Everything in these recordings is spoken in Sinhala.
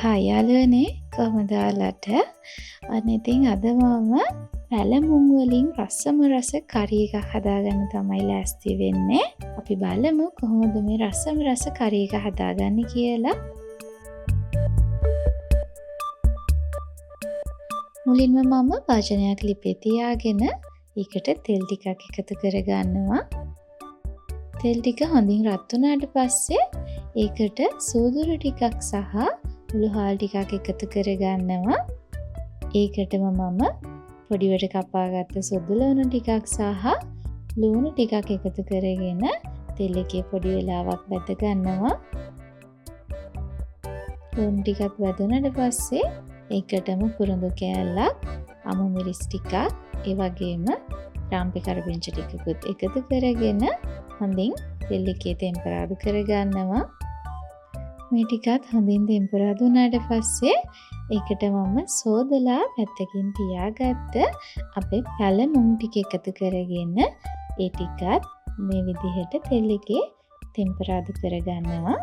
හායි යාළුවනේ, කොහොමද ඔයාලට? අන්න ඉතින් අද මම පැලමුං වලින් රසම රස කරි එකක් හදාගන්න තමයි ලෑස්ති වෙන්නේ. අපි බලමු කොහොමද මේ රසම රස කරි එක හදාගන්නේ කියලා. මුලින්ම මම භාජනයක් ලිපේ තියාගෙන ඒකට තෙල් ටිකක් එකතු කරගන්නවා. තෙල් ටික හොඳින් රත් වුණාට පස්සේ ඒකට සූදුරු ටිකක් සහ උළුහාල් ටිකක් එකතු කරගන්නවා. ඒකටම මම පොඩිවට කපාගත්ත සුදු ලුණු ටිකක් සහ ලුණු ටිකක් එකතු කරගෙන තෙල් එකේ පොඩි වෙලාවක් බැද ගන්නවා. ලුණු ටිකක් බැදුනට පස්සේ ඒකටම කුරුඳු කෑල්ලක්, අමු මිරිස් ටිකක්, ඒ වගේම රාම්පි කරපිංච ටිකකුත් එකතු කරගෙන හොඳින් තෙල් එකේ තෙම්පරාදු කරගන්නවා. මේ ටිකත් හොඳින් තෙම්පරාදු වුණාට පස්සේ ඒකට මම සෝදලා පැත්තකින් තියාගත්ත අපේ පැලමුං ටික එකතු කරගෙන ඒ ටිකත් මේ විදිහට තෙල් එකේ තෙම්පරාදු කරගන්නවා.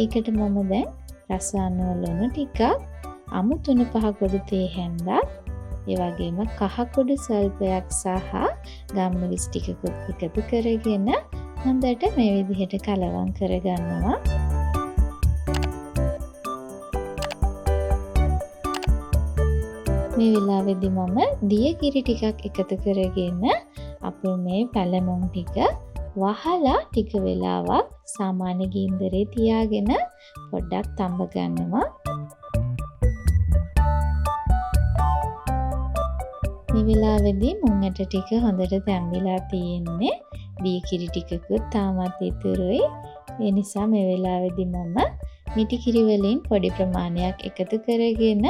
ඒකට මම දැන් රස අනුව ලුණු ටිකක්, අමු 3-5 ගොඩු තේ හැන්දක්, ඒ වගේම කහ කුඩු ස්වල්පයක් සහ ගම්මිරිස් ටිකකුත් එකතු කරගෙන හොඳට මේ විදිහට කලවම් කරගන්නවා. මේ වෙලාවේදී මම දිය කිරි ටිකක් එකතු කරගෙන අපේ මේ පැලමුං ටික වහලා ටික වෙලාවක් සාමාන්‍ය ගින්දරේ තියාගෙන පොඩ්ඩක් තඹ ගන්නවා. මේ වෙලාවේදී මුං ඇට ටික හොඳට තැම්බිලා තියෙන්නේ. දිය කිරි ටිකකුත් තාමත් ඉතුරුයි. ඒ නිසා මේ වෙලාවේදී මම මිටි කිරි වලින් පොඩි ප්‍රමාණයක් එකතු කරගෙන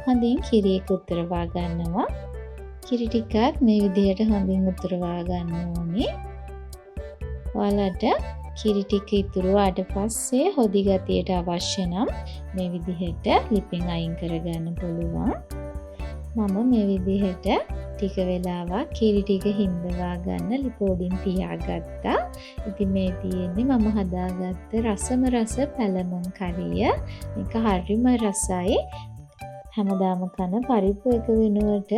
හොඳින් කිරි එක උතුරවා ගන්නවා. කිරි ටිකත් මේ විදිහට හොඳින් උතුරවා ගන්න ඕනේ. ඔයාලට කිරි ටික ඉතුරුවාට පස්සේ හොදි ගතියට අවශ්‍ය නම් මේ විදිහට ලිපෙන් අයින් කරගන්න පුළුවන්. මම මේ විදිහට ටික වෙලාවක් කිරි ටික හින්දවා ගන්න ලිප උඩින් තියාගත්තා. ඉතින් මේ තියෙන්නේ මම හදාගත්ත රසම රස පැලමුං කරිය. මේක හරිම රසයි. හැමදාම කන පරිප්පු එක වෙනුවට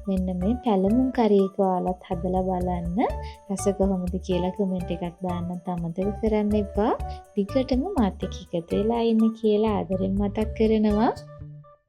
මෙන්න මේ පැලමුං කරි එක ඔයාලත් හදලා බලන්න. රස කොහොමද කියලා කමෙන්ට් එකක් දාන්නත් අමතක කරන්න එපා. දිගටම මාත් එක්ක එකතු වෙලා ඉන්න කියලා ආදරෙන් මතක් කරනවා.